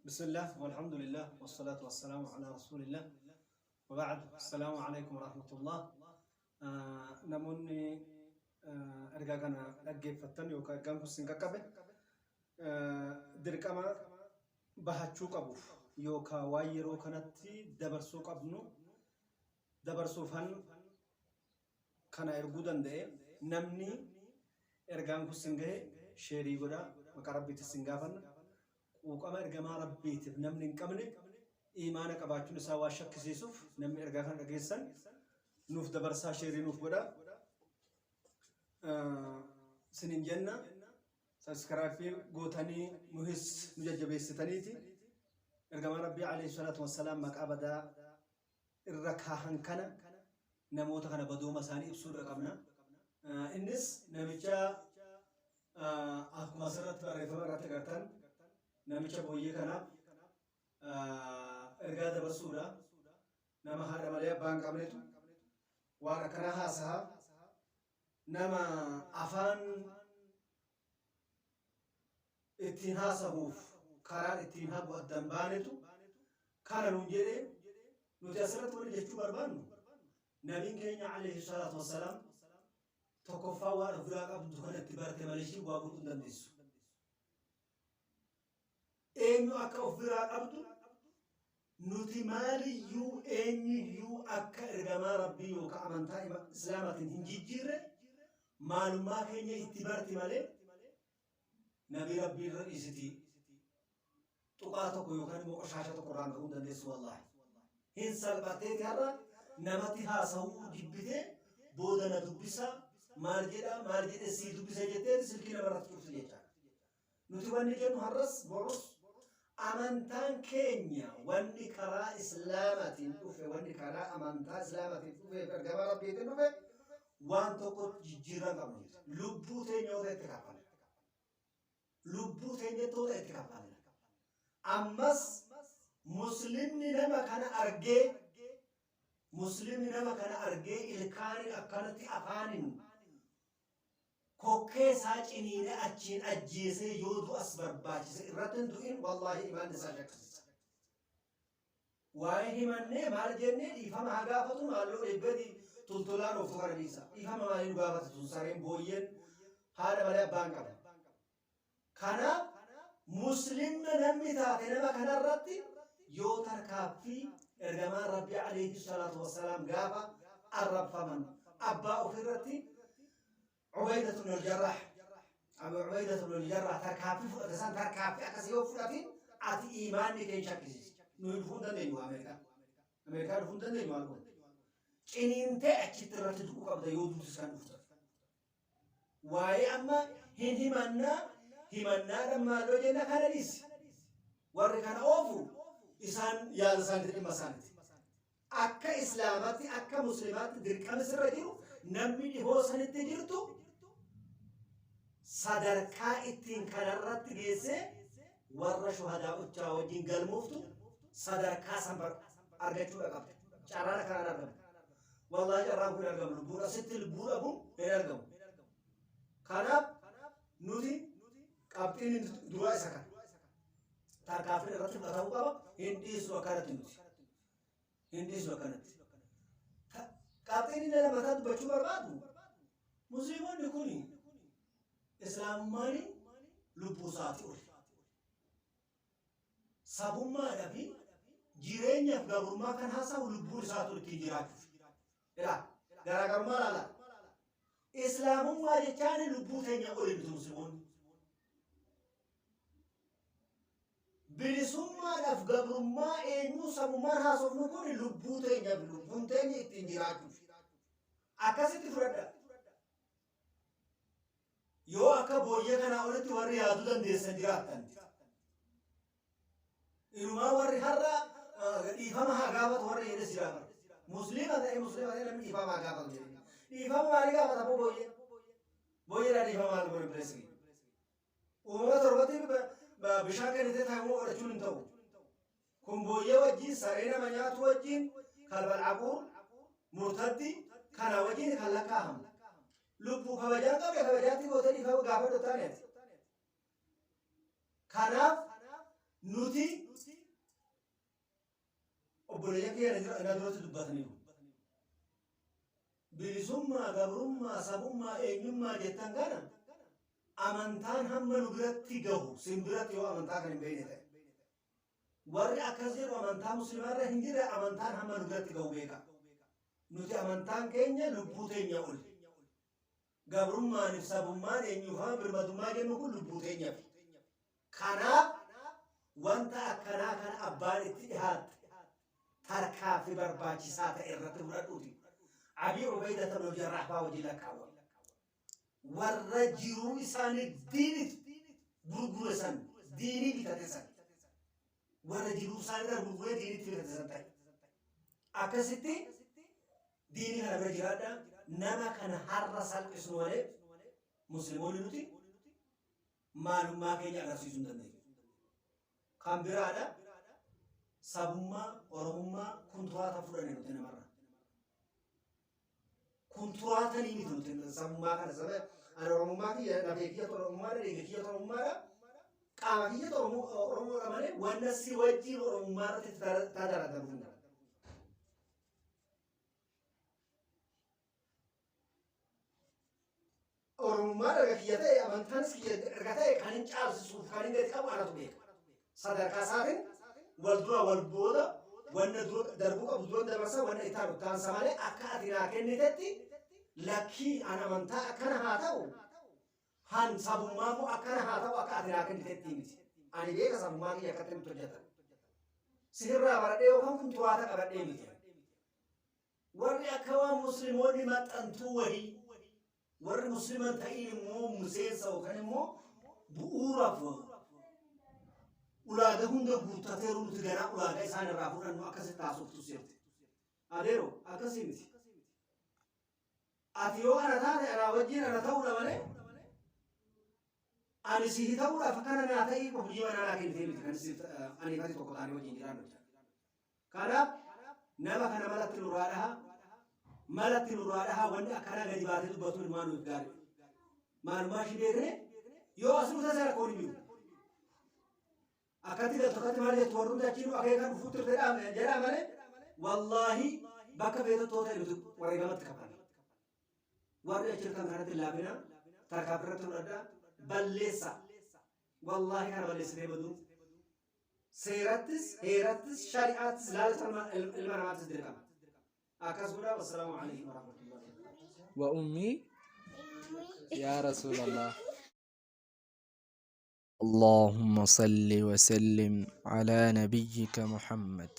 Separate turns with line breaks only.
Bismillah, walhamdulillah, wassalatu wassalamu ala rasulillah. Waba'ad, assalaamu alaikum warahmatullah. Namoonni ergaa kana dhaggeeffattan yookaan ergaan kun sin qaqqabe, dirqama bahachuu qabuuf yookaan waan yeroo kanatti dabarsuu qabnu dabarsuufan kana erguu danda'e. Namni ergaan kun sin gahe share godhaa, maqaa Rabbiitti sin gaafanna. Quuqama ergamaa Rabbiitiif namni hin qabne imaana qabaachuun isaa waa shakkisiisuuf, namni ergaa kana dhageessan nuuf dabarsaa, share nuuf godhaa sinin jenna. Subscribe gootanii nuhis nu jajjabeessitaniiti. Ergamaa Rabbii alayhi salaatu wassalaam maqaa badaa irra kaahan kana, namoota kana badooma isaanii ibsuudha qabna. Innis namicha akkuma asirratti barreeffama irratti agartan, namicha booyyee kanaaf ergaa dabarsuudha. Nama haadha malee abbaa hin qabnetu waan akkanaa haasa'a. Nama afaan ittiin haasahuuf karaan ittiin hagu addan baanetu kana nuun jedhee. Nuti asirratti wanni jechuu barbaannu, nabiin keenya alayhi salaatu wassalaam tokkoffaa waan of biraa qabdu kana itti barte malee ishii waa godhuu hin dandeessu. Eenyu akka of biraa qabdu nuti maaliyyuu eenyuyyuu akka ergamaa Rabbii yookaan amantaa Islaamaatiin hin jijjiirre, maalummaa keenya itti barti malee nabii Rabbii irra dhiisitii tuqaa tokko yookaan immoo qoshaasha tokko irraan ga'uu hin dandeessu wallaahi. Hin salphatteeti har'a namatti haasa'uu jibbitee, booda na dubbisa maal jedha maal jedhe sii dubbisa jetteeti silkii namarratti cuftu jechaadha. Nuti wanni jennu har'as borus, amantaan keenya wanni karaa Islaamaatiin dhufe, wanni karaa amantaa Islaamaatiin dhufe, ergamaa Rabbiitiin dhufe, waan tokko jijjiirraa qabnu. Lubbuu teenya yoo ta'e itti kaffalla. Lubbuu teenya yoo ta'e itti kaffalla. Ammas Muslimni nama kana argee, Muslimni nama kana argee ilkaaniin akkanatti afaaniin kokkee isaa ciniinee achiin ajjeesee yoo du'as barbaachise irratti hin du'in, wallaahi imaanni isaa shakkisiisa. Waa'ee himannee maal jennee dhiifama haa gaafatu maalloo eeggati tultulaan ooftu kana dhiisa. Dhiifama maalii nu gaafatu tun sareen booyyeen haadha malee abbaan qaba. Kanaaf Muslimna namni taate nama kanarratti yoo tarkaaffii ergamaan Rabbii alayhi salaatu wassalaam gaafa arrabfaman abbaa ofirratti Ubaydatu ibn al-Jarrah, Abu Ubaydatu ibn al-Jarrah tarkaaffii fudhate san, tarkaaffii akkasii yoo fudhatin ati iimaanni kee hin shakkisiisa. Nuyi dhufuu hin dandeenyu Ameerikaa. Ameerikaa dhufuu hin dandeenyu maal goona? Ciniintee achitti irratti du'uu qabda yoo duutis kan dhuftu. Waa'ee amma hin himannaa himannaadhaan maaloo jenna kana dhiisi. Warri kana oofu isaan yaada isaaniiti, dhimma isaaniiti. Akka Islaamatti, akka Muslimaatti dirqama sirra jiru, namni dhihoo sanitti jirtu sadarkaa ittiin kanarratti geessee warra shuhadaa uchaa wajjin galmooftu sadarkaa san argachuudha qabda. Carraan akkanaan argamu. Wallaahi carraan kun argamu lubbuudha. Sitti lubbuu dhabuun hin argamu. Kanaaf nuti qabxiin duraa isa kana. Tarkaanfiin irratti fudhatamuu qaba. Hin dhiisnu akkanatti nuti. Hin dhiisnu akkanatti. Qabxiin inni lammataa dubbachuu barbaadu, Musliimonni kun Islaamummaan lubbuu isaatii oli. Sabummaadhaa fi jireenyaaf gabrummaa kan haasa'u lubbuun isaatu ittiin jiraachuuf. Ilaa garaagarummaa laala. Islaamummaa jechaan lubbuu teenya oli miti Musliimonni. Bilisummaadhaaf gabrummaa eenyuu sabummaan haasofnu kun lubbuu teenyaaf, lubbuun teenya ittiin jiraachuuf. Akkasitti fudhadha. Yoo akka booyyee kanaa olitti warri yaaduu dandeessan jiraattan. Inumaa warri har'a dhiifama haa gaafatu warri jedhes jira bara. Musliima ta'e, Musliima ta'e namni dhiifama haa gaafatu jedhanii. Dhiifama maalii gaafata boo booyyee? Booyyeedhaa dhiifama maal godhe bireessi? Uumama torbatti bishaan kennitee taa'uu godhachuun hin ta'u. Kun booyyee wajjin, saree nama nyaatu wajjin, kalbal aquur, murtaddi kana wajjin kan lakkaa'amu. Lubbuu kabajaan qabde kabajaatti gootee dhiifama gaafadhu taane ati. Kanaaf Nuti obboleeyyan kiyya na duratti dubbataniiru. Bilisummaa, gabrummaa, sabummaa, eenyummaa jettan kana amantaan hamma nu biratti gahu sin biratti yoo amantaa kan hin beekne ta'e. Warri akkas jedhu amantaa musliimaa irra hin jirre amantaan hamma nu biratti gahu beeka. Nuti amantaan keenya lubbuu teenya oli. Gabrummaaniif sabummaan eenyuufaa birmadummaa jennu kun lubbuu teenyafi. Kanaaf wanta akkanaa kana abbaan itti dhihaatte tarkaanfi barbaachisaa ta'e irratti fudhadhuuti. Abii Ubayda ibn Jarraah faa wajjin lakkaawwama. Warra jiruu isaanii diinitti gurgure san diinii bitate san warra jiruu isaanii irra gurguree diinitti bitate san ta'e. Akkasitti diinii kana bira jiraadha. Nama kana har'a salphisnu malee musliimoonni nuti maalummaa keenya agarsiisuu hin dandeenyu. Kan biraadha sabummaa, oromummaa kunturaata fudhanne nuti namarra. Kunturaatanii miti nuti sabummaa kana saba ani oromummaa kiyya lafee kiyya oromummaadha dhiiga kiyya oromummaadha qaama kiyya oromoodha malee wanna si wajjin oromummaa irratti tadaradamu hin jiru. Oromummaan erga kiyya ta'e amantaanis kiyya erga ta'e kan hin caalsisuuf kan hin gadi qabu anatu beeka. Sadarkaa isaatiin wal dura wal booda wanna dura darbuu qabu dura dabarsa wanna itti aanu taansa malee akka ati naa kennitetti lakkii an amantaa akkana haa ta'u han sabummaa immoo akkana haa ta'u akka ati naa kennitetti miti. Ani beeka sabummaa kiyya akkatti nutti hojjetan. Sirraa baradhee yookaan kun xuraata qabadhee miti. Warri akka waan muslimoonni maxxantuu wahii warri muslima hin ta'iin immoo miseensa yookaan immoo bu'uuraaf ulaaga hunda guuttateeru nuti ganaa ulaagaa isaan irraa fudhannu akkasitti haasoftu jirti. Adeero akkasii miti. Ati yoo ana taate anaa wajjin ana ta'uudha malee ani sihi ta'uudhaaf akkana naa ta'ii hojii manaa naa kennitee miti kan siif aniif ati tokko taanee wajjin jiraannu jechuudha. Kanaaf nama kana malatti nurraa dhaha malatti nurraa dhaha wanni akkanaa gadi baatee dubbatuun ilmaan nuuf gaarii. Maalumaa ishii beekne yoo as dhufte rakkoon hin jiru. Akkatti galtu akkatti maal jettu warri hundi achiin akeekan dhufuutti turte jedhaa malee wallaahi bakka feetettoo ta'e nuti wareegamatti kafalla. Warri achi jirtan kanatti hin laafina tarkaanfii irratti fudhadhaa balleessaa. Wallaahi kana balleessitee baduun seerattis heerattis shari'aattis laalcha ilma namaattis dirqama. Akkas godhaa wassalaamu alaikum warahmatullahi wabarakatuh.
Wa ummii yaa Rasuulallah. اللهم صل وسلم على نبيك محمد.